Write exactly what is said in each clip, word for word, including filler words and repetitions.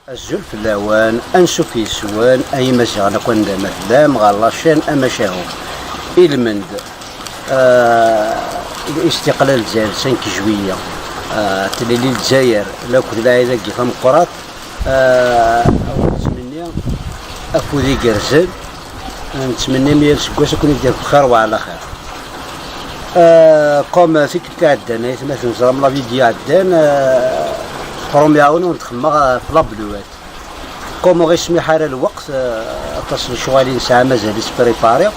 Azul fell-awen, ansuf yes-wen, ay Imaziɣen akk anda ma tellam, ɣer la chaîne Amacahu. Ilmend, euh, istiqlal Lezzayer cinq juillet, euh, tlelli Lezzayer, lakked lɛid-agi tameqqrant, euh, ad wen-nettmenni afud igerrzen, nettmenni mi yal seggas ad ken-id-yaf bxir wa ɛla xir. Euh, comme tikkelt iɛeddan, ay atmaten, ẓram la vidéo iɛeddan, euh, promis-awen ur n-xemmeɣ, euh, f la bluette. Comme ur ɣ-ismiḥ ara lweqt, euh, aṭas n lecɣal i nesɛa mazal-itt préparée.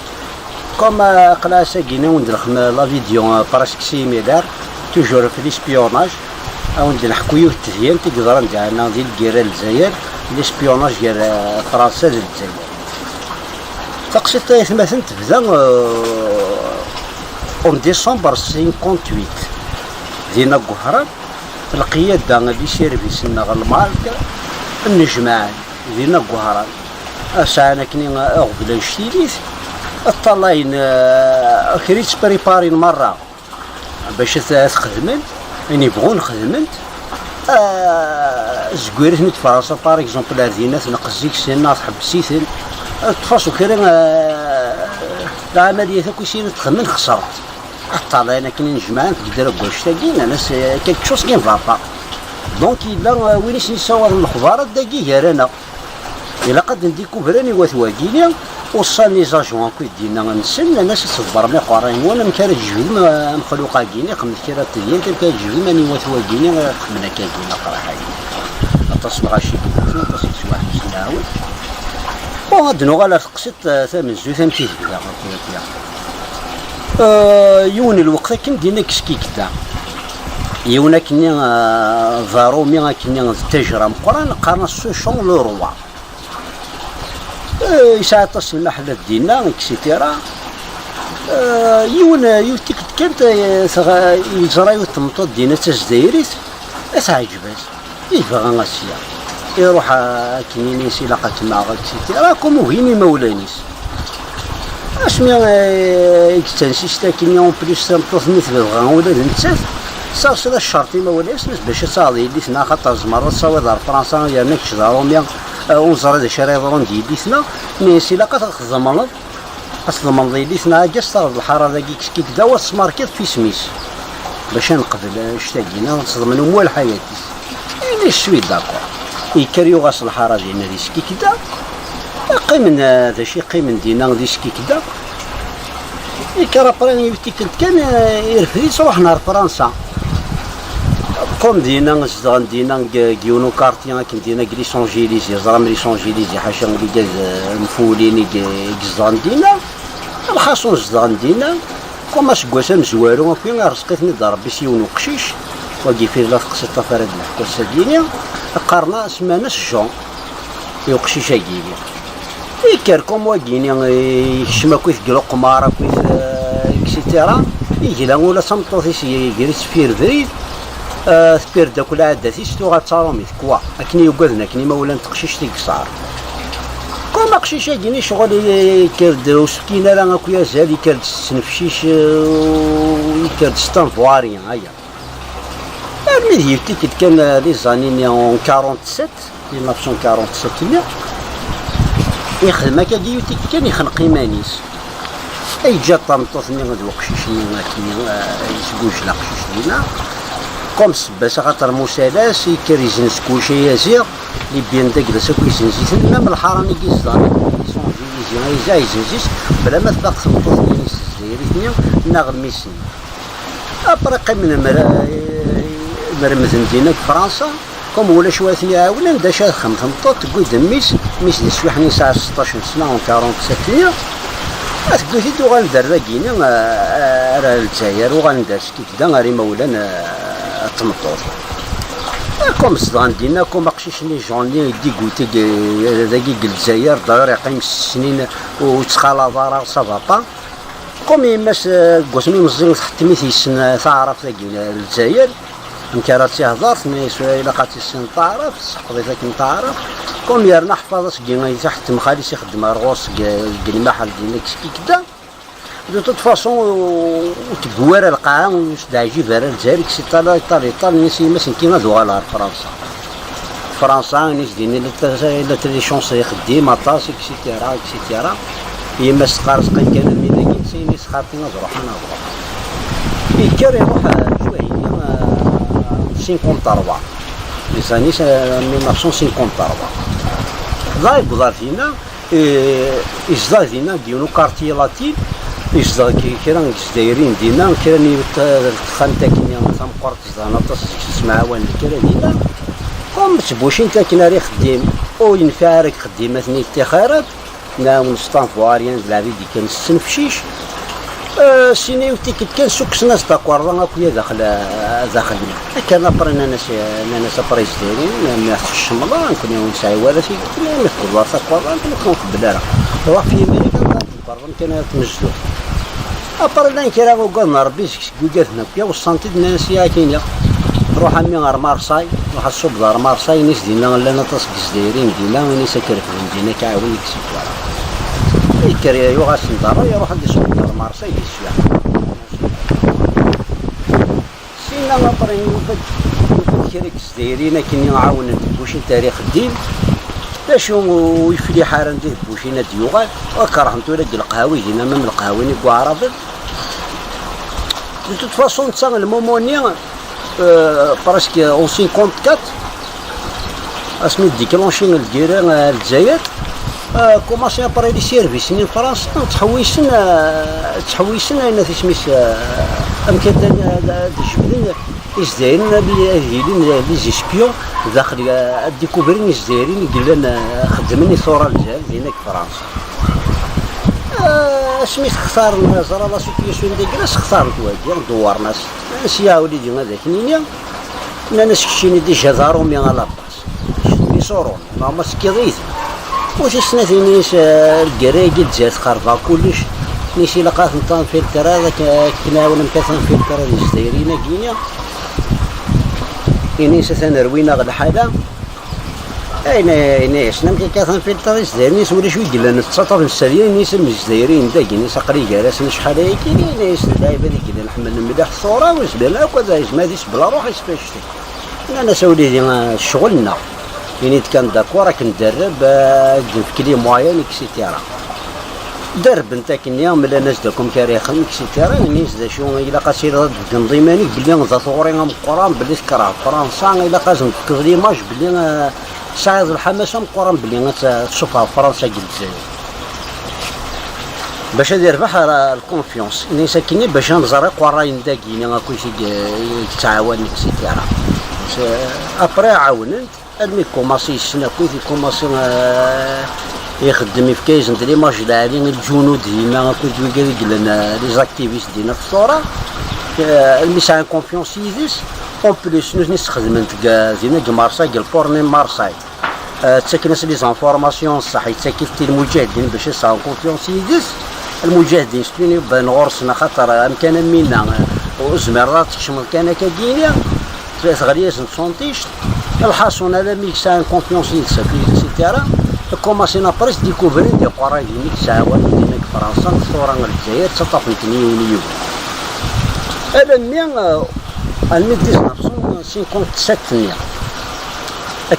Comme, euh, aql-aɣ ass-agi-nni ur n-d-nxemm la vidéo, euh, presque similaire, toujours f l'espionnage. Ad wen-d-neḥku yiwet n tedyant i yeḍran diɛna di lgirra n Lezzayer, l'espionnage gar, euh, Fransa d Lezzayer. Taqsiṭ ay atmaten tebda, euh, en décembre cinquante-huit. Dinna deg Wehran, lqiyada n les services-nneɣ n lmark nnejmaɛen dinna deg Wehran. Sɛan akken aɣbel anect-ilit, ṭṭalayen, euh, kra i ttpréparin merra. Bac ad t-xedmen, ayen yebɣun xedmen-t. Ah, zeggar-iten-id Fransa, par exemple, ar dinna tneqq zik sinna, tḥebbes-iten. Ah, ṭṭef-as kra, ah, lɛamaliyat akk i syin ad t-xedmen, xesren-t. Aṭṭalayen akken i nejmaɛen deg ddra n wannect-agi, nnan-as, eh, quelque chose qui ne va pas. Donc, yella, ah, win i sen-yessawaḍen lexbar-a dagi gar-aneɣ. Ilaq ad ndikubren i wat wagini, uṣṣan les agents akk i d-yenna nsen, nnan-as ad tḍebbṛem iqerray-nwen, amek ara d-tejbdem, eh, amexluq-agini, xedmet kra n tedyant, amek ara d-tejbdem, ani wat wagini, eh, xedmen akka-agi, aqraḥ-agi. Aṭas n lɣaci i yemmuten, aṭas i yeswaḥen s lɛawed. Bon, ad d-nuɣal ar teqsiṭ, eh, tamenzut, amek i tebda, akk akka. Eh, yiwen n lweqt akken dinna deg Skikda. Yiwen akkenni, eh, d aṛumi akkenni d tajra meqqran, qqaren-as Sochon le Roi. Eh, yesɛa aṭas n lmaḥellat dinna, et cetera. Eh, yiwen, eh, yiwet tikkelt kan, eh, tɣ-, yeẓra yiwet tmeṭṭut dinna d tazdayrit, eh, teɛǧeb-as. Yebɣa ad s-yaɣ. Iruḥ, eh, akken ini-as ilaq ad kem-aɣeɣ, et cetera. Comme ugin imawlan-is. Asmi, eh, i yettansist akkenni, en plus tameṭṭut-nni tebɣa ula d nettat, tesɛa ccerṭ imawlan-is, bac ad taɣeḍ yelli-tneɣ, axaṭer tzemreḍ ad tawiḍ ar Fransa, yerna kečč d aṛumi, eh, ur neẓri d acu ara yeḍrun d yelli-tneɣ, nnan-as ilaq ad tḍemneḍ, ad tḍemneḍ yelli-tneɣ, agi ad s-taɣeḍ lḥara dagi, kečč kik da, wa tesmarkiḍ f isem-is, bac ad neqbel annect-agi, neɣ ad teḍmen umwa lḥayat-is. Il est suis d'accord. Yekker yuɣ-as lḥara dinna di Skikda. Qqimen, eh, d acu yeqqimen dinna di Skikda. Yekker après yiwet tikkelt kan, eh, irfed-itt, ruḥen ar Fransa. Comme dinna, zedɣen dinna deg, deg yiwen ukarti akken dinna deg Los Angeles, yeẓram Los Angeles, ḥaca lgaz, eh, mfulin i, i izedɣen dinna. Lxaṣun zedɣen dinna. Comme aseggas amezwaru akk, irreẓq-iten-id Ṛebbi s yiwen uqcic, wagi fi la teqsiṭ ɣef ara d-neḥku ass-agi-ni, qqaren-as, semman-as Jean, i uqcic-agi-ni. Yekker comme wagini, yekcem akkit deg leqmar, akkit, eh, et cetera. Yegla ula d tameṭṭut-is, yeger-itt teffir brid, eh, teffir-d akk lɛadat-is, tuɣal d taṛumit, quoi. Akken i yugaden akken imawlan n teqcict i yeṣɛer. Comme aqcic-agi-ni ccɣel i-, yekker-d ur s-fkin ara akk azal, yekker-d s ttnefcic, eh, yekker-d s tanvuari, aya. Armi d yiwet tikkelt kan, eh, les années-nni en quarante-sept, mille neuf cent quarante-sept-nni, yexdem akkagi yiwet tikkelt kan, yexneq iman-is. Yeǧǧa tameṭṭut-nni d uqcic-nni akkenni, eh, yesgujel aqcic dinna. Comme ssebba-s axaṭer musal-as, yekker izenz kullec ayaziɣ, les biens d agla-s akk izenz-iten, même lḥara-nni i yezdeɣen, les Angelisien, ayaziɣ izenz-it, bla ma tfaq tmeṭṭut-nni s tezzayrit-nni, neɣ mmi-s-nni. Après qqimen mer-, mermden dinna deg Fransa, comme ulac wa ten-iɛawnen, d acu ad texdem tmeṭṭut, tewwi-d mmi-s, mmi-s di teswiḥt-nni yesɛa seṭṭac n sna, en quarante-sept-nni, tewwi-t-id, uɣalen-d ar dagini, eh, ar Lezzayer, uɣalen-d ar Skikda, ar imawlan, eh, n tmeṭṭut. Comme zedɣen dinna, comme aqcic-nni Jean-nni, dégoûté, dagi deg Lezzayer, d'ailleurs yeqqim s snin ur yettxalaḍ ara, ça va pas. Comme yemma-s, eh, deg wasmi meẓẓi ur tḥettem-it, yessen, eh, taɛrabt-agi n Lezzayer, amek ara tt-ihder, tenna-yas ilaq ad tissineḍ taɛrabt, tesseḥfeḍ-it akken taɛrabt. Comme yerna ḥfaḍ-as deg, i tḥettem xali-s ixeddem ar ɣur-s deg, deg lmaḥal dinna deg Skikda. De toute façon, ur, ur tewwi ara lqaɛa, ur s-d-ɛǧib ara Lezzayer, et cetera, iṭal, iṭal, yenna-s yemma-s nekki ad uɣaleɣ ar Fransa. Fransa, ini s-d-ini la t-, la t-, les chances ixeddim aṭas, et cetera, et cetera. Yemma s tqares qan kan ad nili dagi, s ini s xaṭi ad ruḥen, ad ruḥen. Yekker iruḥ, eh, Juhayni, eh, cinquante-trois. Les années, eh, mille neuf cent cinquante-trois. Dɣa yewweḍ ar dinna, eh, yezdeɣ dinna deg yiwen ukarti latin, yezdeɣ k-, kra n Izzayriyen dinna, kra n yiwet, eh, texxamt akkenni tameqqrant zedɣen aṭas deg-s yettemɛawanen kra dinna. Comme ttbucint akken ara ixeddim, ur yenfiɛ ara deg ixeddim ad ten-yettixarab, nɛawen s tanvuaryan d lɛbid kan s ttnefcic. Eh, sin yiwet tikkelt kan ssukksen-as-d takerḍa akk ya daxel, eh, daxel-nni. Akken après nnan-as, nnan-as après Izzayriyen, mi ɣ-tfeccem la, nekkni ur nesɛi wara tikkelt, mi tewweḍ takerḍa, nekkni ur nqebbel ara. Ruḥ fi Marikan, takerḍa kan ara tmezdu. Après llan kra ugaden Rebbi seg-s. Deg wigaten akk, ya weṣṣan-t-id, nnan-as, ya akin, ya. Ruḥ a mmi ar Marsay, ruḥ ad tṣubbeḍ ar Marsay, ini-s dinna llan aṭas n Yizzayriyen dinna, ini-s ad k-refden dinna, ad k-ɛawnen, et cetera. Yekker yuɣ-asen-d ṛṛay, iruḥ ad iṣubbeḍ ar Marsay di ssya. Sinna après yufa-d, yufa-d kra n Yizzayriyen akken ɛawnen Tebbucin ar ixeddim. D acu ur yefliḥ ara anda i Tebbucin ad d-yuɣal, ad kerhen tura deg leqhawi dinna, même leqhawi-nni n Waɛraben. De toute façon, netta lmumu-nni, euh, presque en cinquante-quatre, asmi d-déclenché lgirra, euh, Lezzayer, euh, commencé après les services n Fransa, ttḥewwisen, euh, ttḥewwisen ayen at isem-is, euh, amek ad, ad, ad jebden Izzayriyen, ad, ad ilin les espions daxel, euh, ad découvrin Izzayriyen i yellan, euh, xeddmen i tura Lezzayer, dinna deg Fransa. Ah, asmi t-xtaren, ẓra la situation dagi, la s-xtaren-t wagi, dewwren-as. Sya a wlidi ad ak-nini, nnan-as keččini déjà d aṛumi à la base. Kečč d Misuruni, neɣ ma tekkiḍ yid-i. U tis snat ini-s, ah, lgirra-agi Lezzayer txerba kullec. Ini-s ilaq ad ten-tanfiltriḍ, ak-, akken nɛawen amek ad tanfiltriḍ Izzayriyen-agi-ni. Ini-s atan rwin-aɣ lḥala. Ayen, ayen, ayen, amek akka tanfiltriḍ Izzayriyen, is ulac wi yellan, tettaṭṭaf sseriya, ini-s am Izzayriyen dagi, ini-s aql-i gar-asen acḥal ayagi, ini-s d lɛibad i yellan ḥemmlen mliḥ ṣṣura, u zlan akk ad izmer ad isbel ṛṛuḥ-is f annect-a. Nnan-as a wlidi, ah, ccɣel-nneɣ. Ini-d kan d'accord, ad k-nderreb, ah, ad k-nefk les moyens, et cetera. Derrben-t akkenni, mlan-as-d akk amek ara ixdem, et cetera. Ini-as d acu, ilaq ad tiliḍ ad d-tbeyyneḍ iman-ik belli d atuɣri ameqqran, belli tkerheḍ Fransa, ilaq ad sen-tefkeḍ l'image belli, eh, tesɛiḍ lḥamas ameqqran belli ad t-, tessufɣeḍ Fransa deg Lezzayer. Bac ad irbeḥ ar, ar la confiance. Ini-as akkenni bac ad nẓer iqerrayen dagi-ni akk i t-, i t-yettɛawanen, et cetera. Après ɛawnen-t. Almi ikumaṣi yessen akkit, ikumaṣi, eh, ixeddem, yefka-yasen-d l'image lɛali i lǧunud dinna akkit wigad i yellan, eh, les activistes dinna f ṣṣura. Eh, almi sɛan confiance yid-s, en plus nutni sxedmen-t deg, dinna deg Marsay, deg lport-nni n Marsay. Eh, ttaken-as les informations ṣṣeḥ, yettak-it i lmuǧahdin bac ad sɛun confiance yid-s. Lmuǧahdin s tuni bdan ɣur-sen axaṭer amkan am winna, eh, ur zmireḍ ad tkecmeḍ kan akka dini. Teɣli-yasen tsunṭict, lḥaṣun alammi i sɛan confiance yid-s, et cetera. Kumasin après découvrin des iqerrayen i yettɛawanen dinna deg Fransa, tura Lezzayer, ttaṭṭafen-ten yiwen yiwen. Alammi, euh, almi dix-neuf cent cinquante-sept-nni,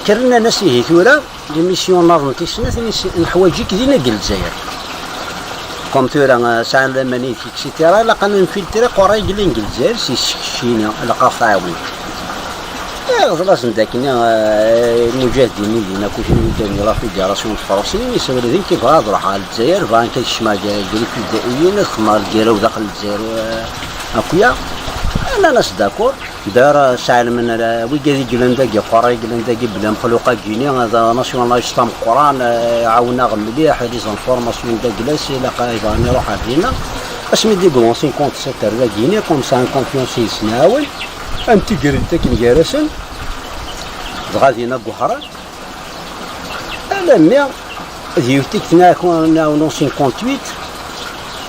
kkren nnan-as ihi tura, les missions nniḍen tis snat, neḥwaǧ-ik dinna deg Lezzayer. Comme tura, euh, sɛan laman yid-k, et cetera. Ilaq ad ninfiltri iqerrayen i yellan deg Lezzayer, si sekcina, ilaq ad ɣ-tɛawen. Iɣḍel-asen-d akkenni, eh, lmuǧahdin-nni din akk, tin i d-tenna la fédération n Tefransiyyin, yessawel din kif bɣiɣ ad ruḥeɣ ɣer Lezzayer, bɣiɣ ad kecmeɣ deg, deg lfidaiyin, ad xedmeɣ lgirra-w daxel Lezzayer, eh, akk ya. Nnan-as d'accord. D'ailleurs, sɛelmen, eh, wigad i yellan dagi, iqerra i yellan dagi, belli amexluq-agi-ni, d anasyunalist ameqqran, eh, iɛawen-aɣ mliḥ, les informations dagi, la, ilaq ad iruḥ ar dinna. Asmi d-yewweḍ cinquante-sept ar dagi-ni, comme sɛan confiance yid-s nɛawen. Am tigrint akken gar-asen, dɣa dinna deg Wehran. Alammi d yiwet tikkelt nɛawen en cinquante-huit,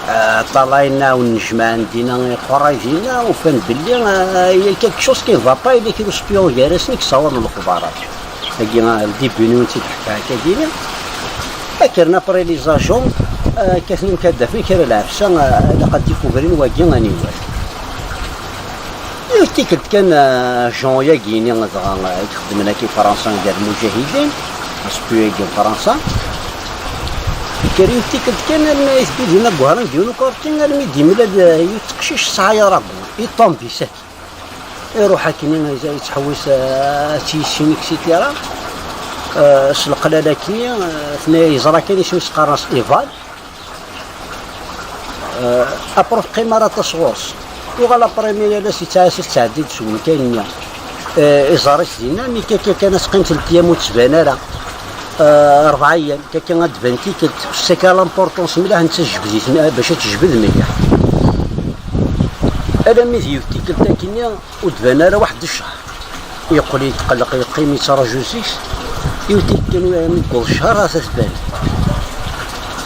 eh, ṭṭalayen nɛawen, nejmaɛen dinna iqerray dinna, ufan belli, eh, il y a quelque chose qui ne va pas, yella kra uspion gar-asen i yessawaḍen lexbarat. Agi, eh, le début-nni i tt-id-ḥkiɣ akka dini. Akkren après les agents, eh, kkaten imkaddafen, kra lɛefsa, eh, ilaq ad découvrin wagi aniwer. Tikkelt kan, eh, Jean-yagi-ni dɣa, eh, i ixeddmen akka i Fransa gar lmujahidin, aspiyun-agi n Fransa. Kker yiwet tikkelt kan, armi ay tbidin aguhran d yiwen ukarti, armi d-imlal, eh, yiwet teqcict tesɛa aragu, iṭṭambi saki. Iruḥ akkenni, yettḥewwis, eh, ad tt-yissin, et cetera. Eh, s leqlal akkenni, eh, tenna-, yeẓra kan isem-is, qqaren-as Ivan. Eh, après teqqim ara aṭas ɣur-s. Yuɣal après mi yal ass yettɛassa, tettɛeddi-d s wemkan-nni. Eh, iẓer-itt dinna, mi akka kan ad teqqim telt ayyam ur d-tban ara. Eh, rebɛa ayyam, akka kan ad d-tban tikkelt. Tessaka l'importance mliḥ, netta tejbed-it, bac ad tejbed mliḥ. Alammi d yiwet tikkelt akkenni, ur d-tban ara waḥed ccher. Yeqqel yetqelleq, yeqqim yettraǧu zik-s. Yiwet tikkelt kan, mi yewweḍ ccher, ata tban.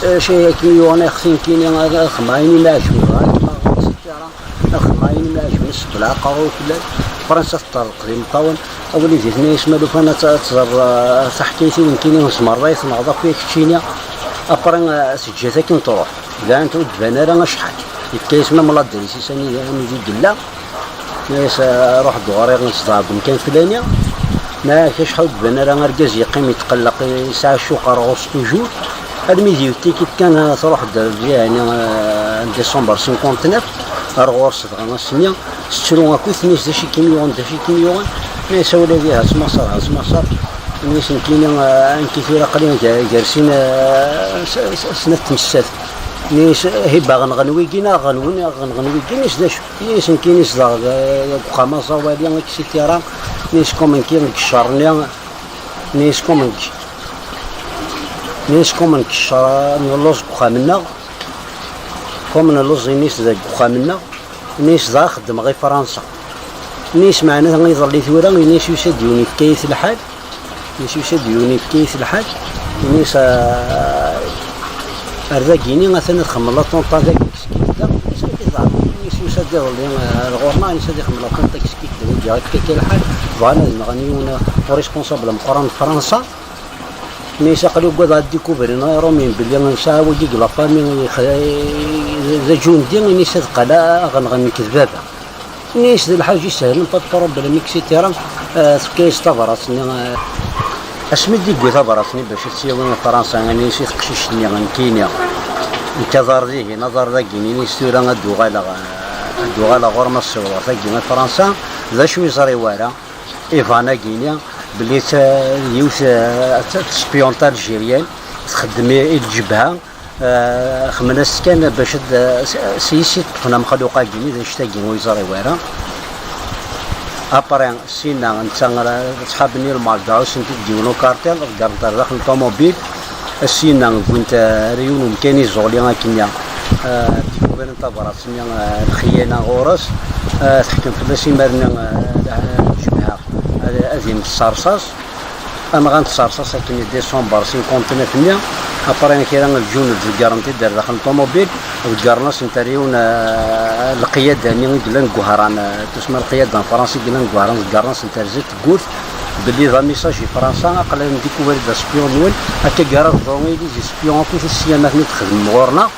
Acu akken yuɣen ixef-nni, ad xemmeɣ ayen i m-iɛeǧben, ad xemmeɣ ayen i m-iɛeǧben, seg leɛqer ur fell-as. Fransa teṭṭerḍeq d imeṭṭawen. Awal i di tenna-yas ma lufan ad tt-, ad tẓer, eh, taḥkayt-iw nekkini, tzemreḍ ad yi-tenɣeḍ akk, ya keččini. Après, eh, teǧǧa-t akken truḥ. Daɛent ur d-tban ara acḥal. Yefka-yas même l'adresse-is anida, anida i yella. Nna-yas, eh, ruḥ-d ɣur-i, zdeɣ deg umkan flani. Nna-yak acḥal ur d-tban ara argaz, yeqqim yetqelleq, yesɛa ccuq ar ɣur-s toujours. Armi d yiwet tikkelt kan, eh, truḥ-d, eh, yeɛni, eh, décembre cinquante-neuf, ar ɣur-s dɣa ass-nni, tettru akkit, nna-yas d acu i kem-yuɣen, d acu i kem-yuɣen? Nna-yas a wladi, ha smaṣer, ha smaṣer. Nna-yas nekkini, eh, nekki tura aql-i gar, gar sin, eh, s-, s-, snat temsal. Nna-yas, eh, hibba ɣenɣen wigi, neɣ ɣenwen, ɣenɣen wigi, nna-yas d acu? Nna-yas nekkini zdeɣ deg, deg uxxam aẓawali, et cetera. Nna-yas comme nekki deg ccer-nni, nna-yas comme nekk, nna-yas comme nekk ccer, nelluẓ deg uxxam-nneɣ, comme nelluẓ, nna-yas, deg uxxam-nneɣ, nna-yas dɣa xeddmeɣ i Fransa. Nna-yas meɛna iḍelli tura, nna-yas yusa-d yiwen yefka-yi-t lḥal, nna-yas yusa-d yiwen yefka-yi-t lḥal, nna-yas, ah, ar dagini atan ad xemmeḍ la tonta dagi. Nna-yas yusa-d iḍelli, ah, ar ɣur-neɣ, nna-yas ad ixemmel la tonta, wigi akka kan lḥal, bɣan ad nɣen yiwen, uh, responsable meqqran n Fransa. Nna-yas aql-i ugadeɣ ad découvrin Ṛumyen belli nesɛa wagi deg la famille, ix-, d aǧundi, nna-yas ad qqal a ɣ-nɣen nekk d baba. Nna-yas d lḥaǧa isehlen, pas de problème, et cetera. Uh, tefka-yas tabrat-nni, uh, asmi d-yewwi tabrat-nni bac ad tt-yawi ɣer Fransa, nna-yas i teqcict-nni, nekkini, nekk aḍar dihin, aḍar dagini, nna-yas tura ad d-uɣaleɣ, uh, ad d-uɣaleɣ ɣur-m, ad ssiwḍeɣ tagi i Fransa. D acu ur yeẓri wara Ivan-agini, belli d ta-, yiwet, eh, d ta-, d taspiyunt algérienne, txeddem i, i lǧebha, eh, xemmen-as kan bac ad, eh, s, s yis i ṭṭfen amexluq-agini, d anect-agi ur yeẓri wara. Après, sina, netta, eh, ṣṣḥab-nni lmerǧeɛ, usen-t-id yiwen ukarṭil, ḍeggren-t ar daxel n ṭumubil, sina, wwin-t, eh, ar yiwen umkan iẓuli akkenni, eh, découvrin tabrat-nni, eh, lxiyana ɣur-s, eh, teḥkem fell-as imir-nni, eh, lǧebha, ad, ad imess s rṣaṣ. Nɣan-t s rṣaṣ akken i décembre cinquante-neuf-nni. Après kra n lǧun ḍeggren-t-id ar daxel n ṭumubil, ḍeggren-asen-t ar yiwen, eh, lqiyada-nni i yellan deg Wehran, eh, tusma lqiyada n Fransa i yellan deg Wehran, ḍeggren-asen-t ar zdat tewwurt, belli d amisaj i Fransa, aql-aɣ ndikuvri d aspiyun-nwen, akka gar ad ẓru i d ispiyun akk i ssya ma ten-id-xedmen ɣur-neɣ.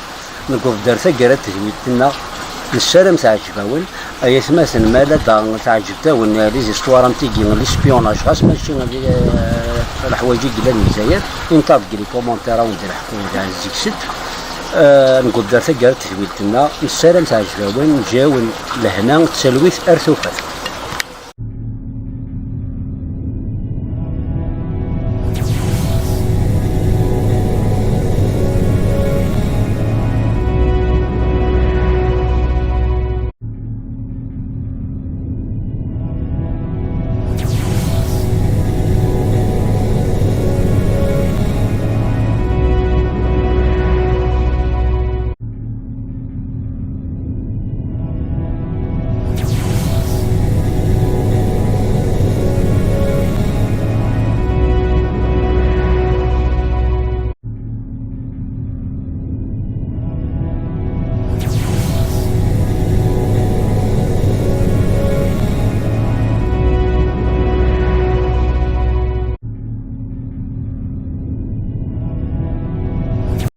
Newweḍ-d ar taggara n tedwilt-nneɣ, nessaram teɛǧeb-awen. Ay atmaten, ma la d-teɛǧeb-awen les histoires am tigi n l'espionnage, ɣas mačči, eh, leḥwayeǧ i yellan di Lezzayer, inṭa deg les commentaires ad wen-d-leḥku deg-sent. Eh, newweḍ-d ar taggara n tedwilt-nneɣ, nessaram teɛǧeb-awen, neǧǧa-awen lehna d talwit ar tufat.